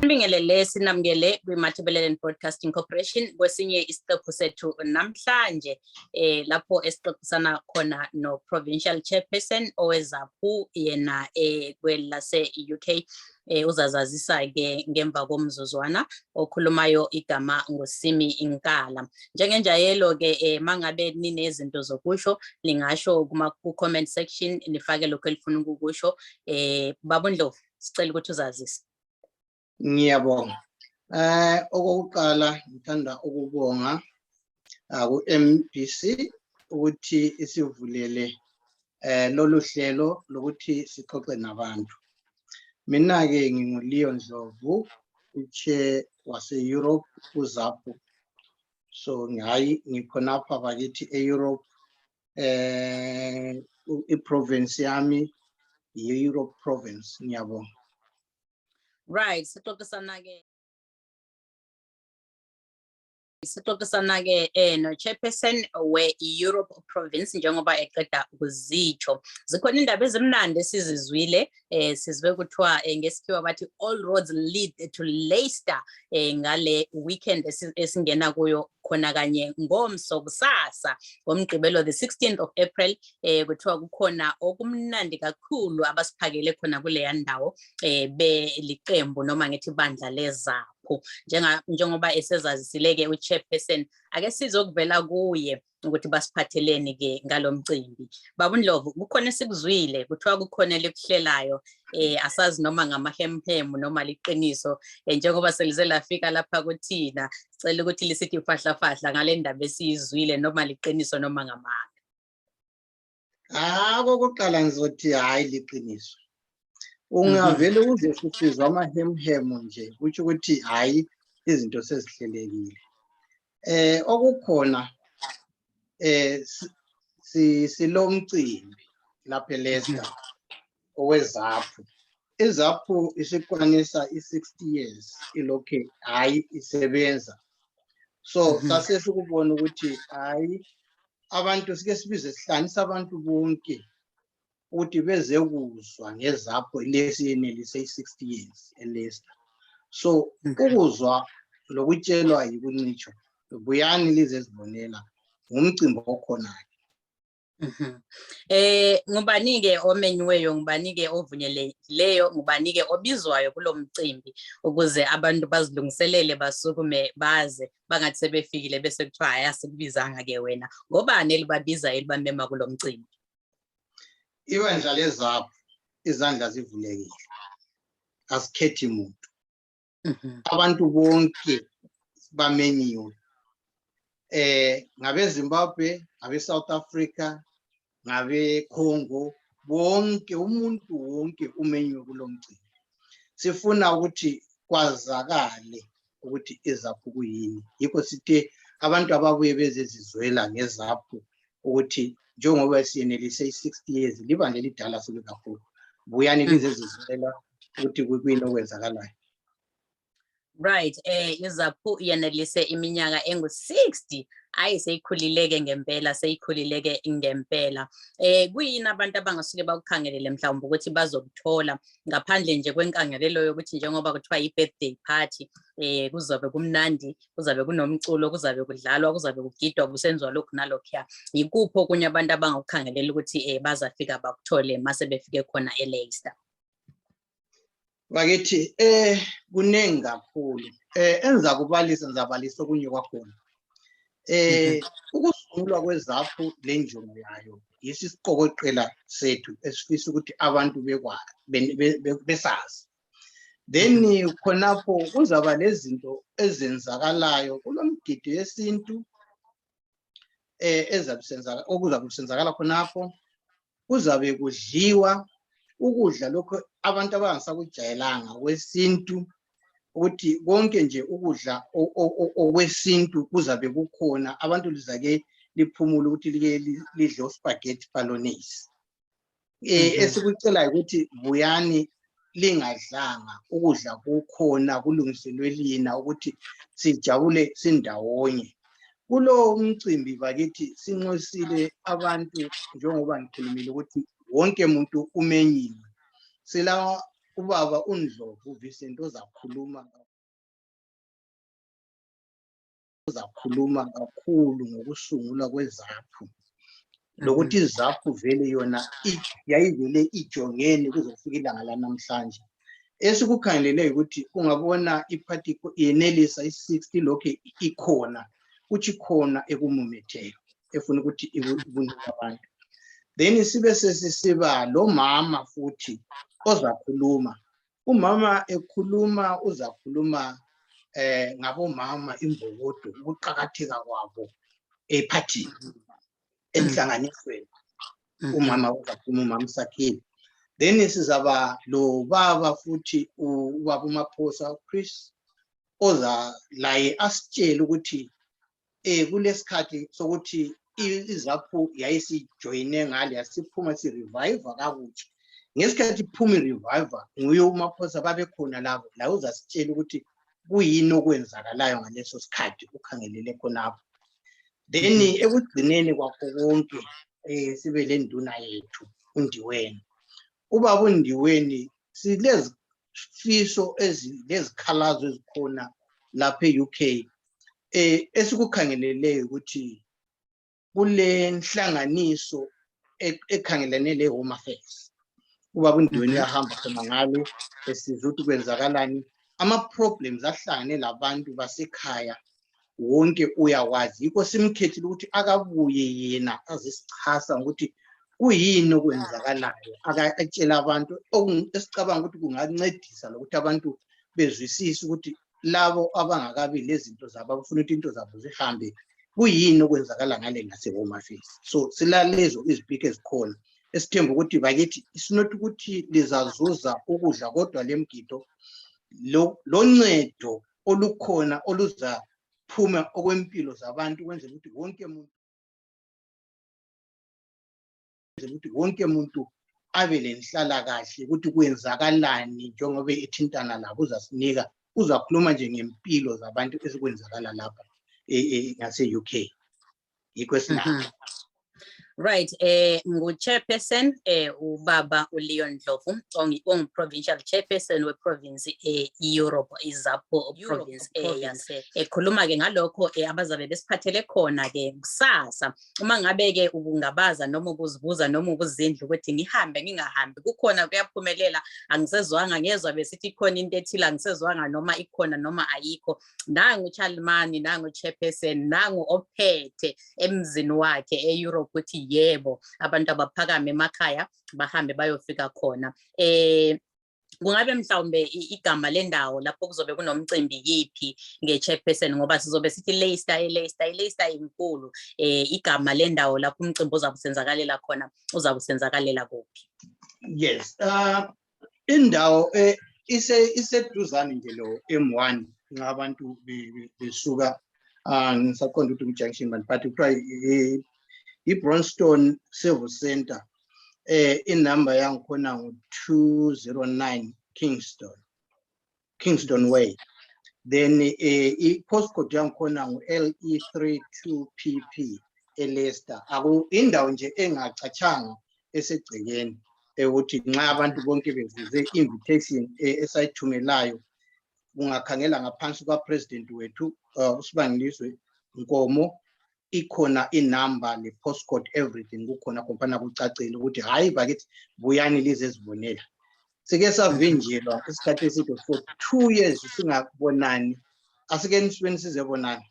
Ngibingelele sinamukele kwiMathebelele Broadcasting Corporation kwesinye isiqephu sethu namhlanje lapho esixoxisana khona no provincial chairperson oweZAPU yena kwelase UK uzazazisa ke ngemva komzuzwana okhulumayo igama ngosimi inkala. Njengenjayelo ke mangabe ninezinto zokusho lingasho ku comment section nifake lokho elifuna ukukusho. Babondlovu sicela ukuthi uzazise. Ngiyabonga. Okokuqala ngithanda ukubonga ku-MBC ukuthi isivulele lolu hlelo lokuthi sixoxe nabantu. Mina ke nginguLeo Ndlovu, uchair wase-Europe ku-ZAPU. So ngikhonapha bakithi e-Europe i-province yami yi-Europe province. Ngiyabonga. Right, sixoxisana ke no chairperson we-Europe province njengoba eqeda ukuzitsho. Zikhona indaba ezimnandi esizizwile sizwe kuthiwa ngesikhiwa bathi all roads lead to Leicester ngale weekend esingena kuyo khona kanye ngomso kusasa ngomgqibelo the 16th of April kuthiwa kukhona okumnandi kakhulu abasiphakele khona kuleya ndawo beliqembu noma ngithi ibandla leZAPU. Njengoba esezazisile ke uchairperson ake sizokuvela kuye ukuthi basiphatheleni ke ngalomcimbi. Babondlovu kukhona esikuzwile kuthiwa kukhona lekuhlelayo asazi noma ngamahemhem noma liqiniso njengoba selize lafika lapha kuthina sicela ukuthi lisithi fahla fahla ngale ndaba esizwile noma liqiniso noma ngamanga. Okokuqala ngizothi hayi liqiniso. Ungavele uze kusizwa amahemhem nje kuthi ukuthi hayi izinto sezihlelekile. Okukhona silomcimbi lapha eLeicester oweZAPU. iZAPU isiqwanisa i-60 years ilokhe hayi isebenza. So sase sikubona ukuthi hayi abantu sike sibize sihlanganisa abantu bonke ukuthi beze kuzwa ngeZAPU lesiyenelise i-60 years eLeicester. So ukuzwa lokutshelwa yikuncitsho buyani lize zibonela ngumcimbi okhona. Ngubani ke omenyweyo, ngubani ke ovunyelekileyo, ngubani ke obizwayo kulo mcimbi ukuze abantu bazilungiselele basukume baze bangathi sebefikile bese kuthiwa hayi asikubizanga ke wena. Ngobani elibabiza elibamema kulo mcimbi? Ibandla leZAPU izandla zivulekile. Asikhethi umuntu. Abantu bonke bamenyiwe. Ngabe Zimbabwe, ngabe South Africa, ngabe Congo, bonke umuntu wonke umenywe kulo mcimbi. Sifuna ukuthi kwazakale ukuthi iZAPU kuyini. Yikho sithi abantu ababuye bezizizwela ngeZAPU ukuthi njengoba siyenelise i-60 years libandla elidala sebe kakhulu. Buyani lizezizwela ukuthi kuyini okwenzakalayo. Right, iZAPU yenelise iminyaka engu-60 seyikhulileke ngempela seyikhulileke ngempela. Kuyini abantu abangasuke bakukhangelele mhlawumbe ukuthi bazokuthola ngaphandle nje kwenkangelelo yokuthi njengoba kuthiwa i-birthday party kuzabe kumnandi, kuzabe kunomculo, kuzabe kudlalwa, kuzabe kugidwa, kusenziwa lokhu nalokhuya. Yikuphi okunye abantu abangakukhangelela ukuthi bazafika bakuthole mase befike khona eLeicester? Bakithi kuningi kakhulu. Enza kubalisa ngizabalisa okunye kwakhona. Ukusungulwa kweZAPU le njongo yayo yisi isiqokoqela sethu esifisa ukuthi abantu besazi. Then khonapho kuzaba lezinto ezenzakalayo kulomgido yesintu okuzabe kusenzakala khonapho. Kuzabe kudliwa ukudla lokho abantu abangasakujayelanga kwesintu ukuthi konke nje ukudla okwesintu kuzabe kukhona. Abantu lizake liphumule ukuthi like lidle spaghetti bolognese. Esikucela ukuthi buyani lingadlanga ukudla kukhona kulungiselwe lina ukuthi sijabule sindawonye. Kulo mcimbi bakithi sinxusile abantu njengoba ngikhulumile ukuthi wonke umuntu umenyiwe. Sila ubaba uNdlovu Vincent uzakhuluma kakhulu ngokusungulwa kweZAPU lokuthi iZAPU vele yona yayivele ijongene kuzofika ilanga lanamhlanje. Esikukhangelele ukuthi ungabona iphathi yenelisa i-60 lokho ikhona kuthi khona ekumumetheka efuna ukuthi ibunike abantu. Then sibe sesisiba lo mama futhi ozakhuluma. Umama ekhuluma uzakhuluma ngabomama imbokodo ukuqhakatheka kwabo ephathini enhlanganisweni. Umama uzakhuluma umama Sakhile. Then sizaba lo baba futhi ubaba uMaphosa Chris oza laye asitshela ukuthi kulesikhathi sokuthi iZAPU yayisijoyine ngale yasiphuma si-revive kakuthi. Ngesikhathi iphuma i-revive nguye uMaphosa babekhona labo la uzasitshela ukuthi kuyini okwenzakalayo ngaleso sikhathi ukhangelele khonapho. Then ekugcineni kwakho konke sibe le nduna yethu uNdiweni. Ubaba uNdiweni silezifiso lezikhalazo ezikhona lapha e-UK esikukhangeleleyo ukuthi kule nhlanganiso ekhangelene le-Home Affairs. Ubaba uNdiweni uyahamba khona ngale esizwe ukuthi kwenzakalani ama-problems ahlangane labantu basekhaya wonke uyawazi. Yikho simkhethile ukuthi akabuye yena azisichasa ukuthi kuyini okwenzakalayo akatshela abantu esicabanga ukuthi kungancedisa lokuthi abantu bezwisise ukuthi labo abangakabi lezinto zabo abafuna ukuthi into zabo zihambe kuyini okwenzakala ngale ngase-Home Affairs. So silalezo izipiki ezikhona esithemba ukuthi bakithi isinothi ukuthi lizazuza ukudla kodwa lemgido loncedo olukhona oluzaphuma okwempilo zabantu kwenzela ukuthi wonke umuntu abe lenhlala kahle ukuthi kwenzakalani njengoba ethintana labo uzasinika uzakhuluma nje ngempilo zabantu esikwenzakala lapha ngase-UK. Yikho esinakho. Right, ngu-chairperson ubaba uLeon Ndlovu ongu-provincial chairperson we-province Europe iZAPU province yase ekhuluma-ke ngalokho abazabe besiphathele khona-ke kusasa. Uma ngabe-ke ubungabaza noma ubuzibuza noma ubuzindlu ukuthi ngihambe ngingahambi kukhona kuyaphumelela angisezwanga ngezwa besithi khona into ethile angisezwanga noma ikhona noma ayikho. Nangu uChalimani nangu chairperson nangu ophethe emzini wakhe e-Europe ukuthi yebo abantu abaphakame emakhaya bahambe bayofika khona. Kungabe mhlawumbe igama lendawo lapho kuzobe kunomcimbi yiphi nge-chairperson ngoba sizobe sithi eLeicester inkulu. Igama lendawo lapho umcimbi uzabusenzakalela khona uzabusenzakalela kuphi? Yes, indawo iseduzane nje lo M1 ngabantu besuka ngisaqonda ukuthi ku-junction but kuthiwa i-Bronstone Civil Center. Inumber yangikhona ngu-209 Kingston Way. Then i-postcode yangikhona ngu-LE32PP eLeicester. Indawo nje engacachanga esegcekeni ukuthi nxa abantu bonke bevuze invitation esayithumelayo ungakhangela ngaphansi kwa-president wethu uSibangilizwe Nkomo ikhona inumber le postcode everything kukhona khompana kucacile ukuthi hayi bakithi buyani lize zibonela. Sike savinjelwa isikhathi eside for 2 years singabonani asike nisweni sizebonana.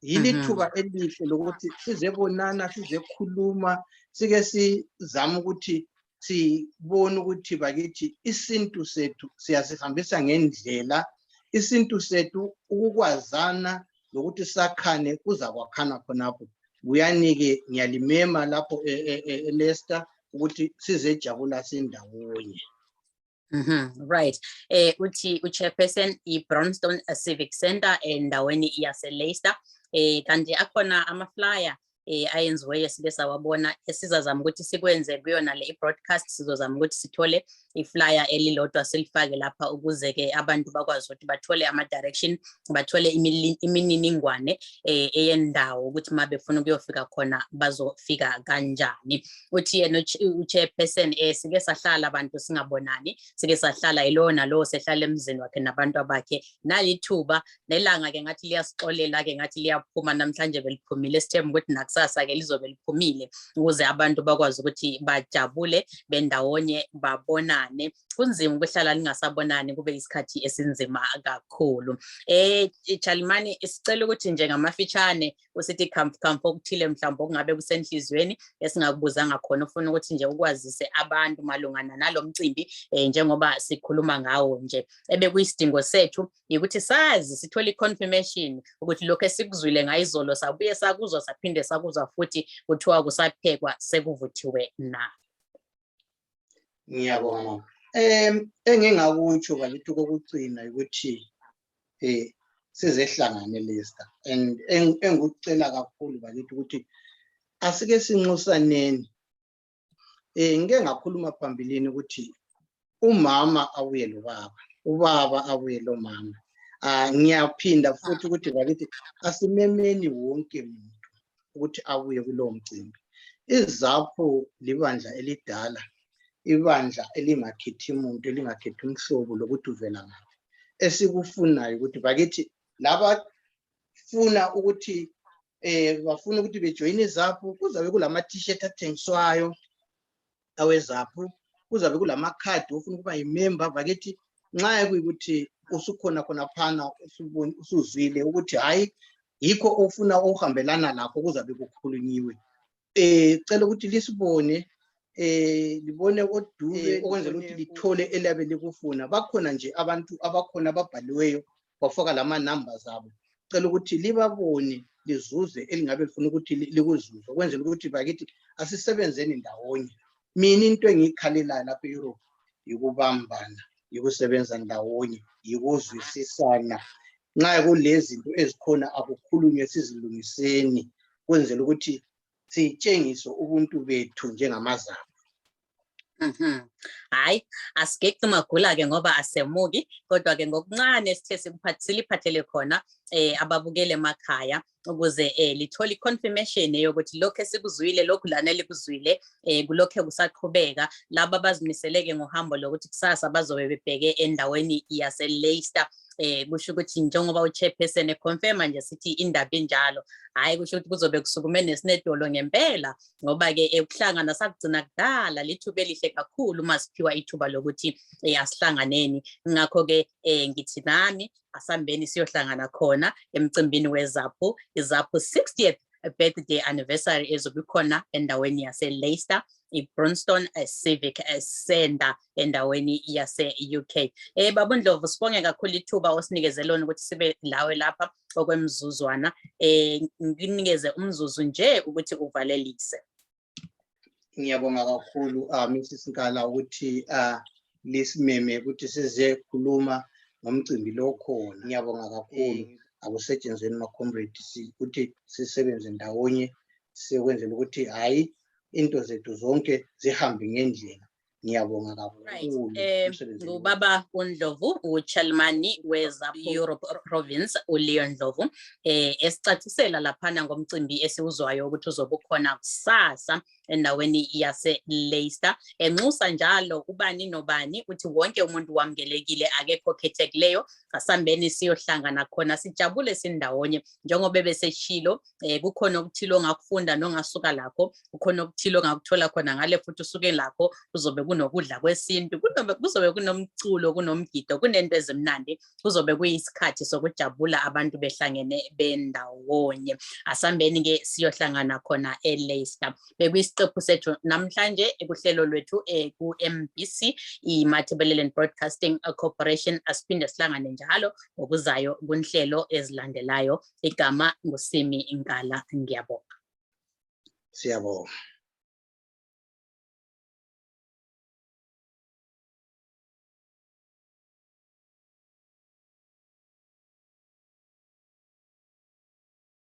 Yilithuba elihle lokuthi sizebonana sizekhuluma sike sizama ukuthi sibone ukuthi bakithi isintu sethu siyasihambisa ngendlela isintu sethu ukukwazana lokuthi sakhane kuzakwakhana khonapho. Buyanike ngiyalimema lapho eLeicester ukuthi sizejabula sindawonye. Right. Uthi uchairperson i-Bronstone Civic Center endaweni yase-Leicester. Kanti akhona ama-flyer ayenziweyo sibe sawabona esizazama ukuthi sikwenze kuyona le broadcast sizozama ukuthi sithole iflyer elilodwa silifake lapha ukuze ke abantu bakwazi ukuthi bathole ama direction bathole imininingwane eyendawo ukuthi mabe befuna ukuyofika khona bazofika kanjani. Uthi yena uchairperson sike sahlala abantu singabonani sike sahlala ilona lo sehlala emzini wakhe nabantu abakhe nalithuba nelanga ke ngathi liyasixolela ke ngathi liyaphuma namhlanje beliphumile sithemba ukuthi nakusasa ke lizobe liphumile ukuze abantu bakwazi ukuthi bajabule bendawonye babonane. Kunzima ukuhlala lingasabonani kube isikhathi esinzima kakhulu. Chalimani isicela ukuthi njengamafitshane usithi kamfo okuthile mhlawumbe okungabe kusenhlizweni esingakubuzanga khona ufuna ukuthi nje ukwazise abantu malungana nalomcimbi njengoba sikhuluma ngawo nje ebekuyisidingo sethu ukuthi sazi sithole iconfirmation ukuthi lokho esikuzwile ngayizolo sabuye sakuzwa saphinde sakuzwa futhi kuthiwa kusaphekwa sekuvuthiwe na. Ngiyabonga. Engingakutsho bakithi kokugcina ukuthi sizehlangane eLeicester and engikucela kakhulu bakithi ukuthi asike sinxusaneni. Ngike ngakhuluma phambilini ukuthi umama abuye lobaba, ubaba abuye lomama. Ngiyaphinda futhi ukuthi bakithi asimemeni wonke umuntu ukuthi abuye kulowo mcimbi. ZAPU libandla elidala, ibandla elingakhethi umuntu, elingakhethi umhlobo lokuthi uvela ngaphi. Esikufunayo ukuthi bakithi laba funa ukuthi bafuna ukuthi bejoin ZAPU kuzabe kulama t-shirt athengiswayo aweZAPU, kuzabe kulama card ofuna ukuba yimember bakithi nxa kuyikuthi usukhona khona phana usuzwile ukuthi hayi yikho ofuna uhambelana lakho kuzabe kukhulunyiwe. Cela ukuthi lisibone libone oduze okwenzela ukuthi lithole elabe likufuna. Bakhona nje abantu abakhona ababhaliweyo bafaka lama numbers abo. Cela ukuthi libabone lizuze elingabe lifuna ukuthi likuzuze okwenzela ukuthi bakithi asisebenzeni ndawonye. Mina into engikhalelayo lapha eEurope yikubambana, yikusebenza ndawonye, yikuzwisisana. Nxa kulezi zinto ezikhona akukhulunywe sizilungiseni kwenzela ukuthi sitshengise ubuntu bethu njengamaZAPU. Hayi asigeki magula ke ngoba asemuki kodwa ke ngokuncane sithe siliphathele khona ababukele emakhaya ukuze lithola iconfirmation yokuthi lokho esikuzwile lokhu lana likuzwile kulokho kusaqhubeka. Laba bazimiseleke ngohambo lokuthi kusasa bazobe bebheke endaweni yaseLeicester. Kusho ukuthi njengoba uchairperson econfirma nje sithi indaba enjalo hayi kusho ukuthi kuzobe kusukume nesinedolo ngempela ngoba ke ukuhlangana sakugcina kudala lithuba elihle kakhulu masiphiwa ithuba lokuthi asihlanganeni. Ngakho ke ngithi nami asambeni siyohlangana khona emcimbini weZAPU, iZAPU 60th birthday anniversary ezobikhona endaweni yaseLeicester iBronston Civic Center endaweni yase-UK. Baba Ndlovu sibonge kakhulu ithuba osinikeze lona ukuthi sibe lawe lapha okwemzuzwana. Nginikeze umzuzu nje ukuthi uvalelise. Ngiyabonga kakhulu Mrs Nkala ukuthi lisimeme ukuthi size khuluma ngomcimbi lo khona. Ngiyabonga kakhulu akusetshenzweni ma comrades ukuthi sisebenze ndawonye sikwenzela ukuthi hayi into zethu zonke zihambe ngendlela. Ngiyabonga kakhulu. Ngubaba uNdlovu uchairman weZAPU Europe Province uLeon Ndlovu esicacisela laphana ngomcimbi esiuzwayo ukuthi uzobukhona kusasa endaweni yaseLeicester. Enxusa njalo ubani nobani uthi wonke umuntu wamgelekile akekho khethekileyo. Asambeni siyohlangana khona sijabule sindawonye njengoba beseshilo kukhona okuthilo ngakufunda nongasuka lakho, kukhona okuthilo ngakuthola khona ngale futhi usuke lakho kuzobe kunokudla kwesintu, kuzobe kunomculo, kunomgido, kunento ezimnandi, kuzobe kuyisikhathi sokujabula abantu behlangene bendawonye. Asambeni ke siyohlangana khona eLeicester. Bekuyisiqephu sethu namhlanje ekuhlelo lwethu ku-MBC iMatabeleland Broadcasting Corporation. Asiphinde sihlangane njalo ngokuzayo kunhlelo ezilandelayo. Igama nguSimi Nkala. Ngiyabonga. Siyabonga.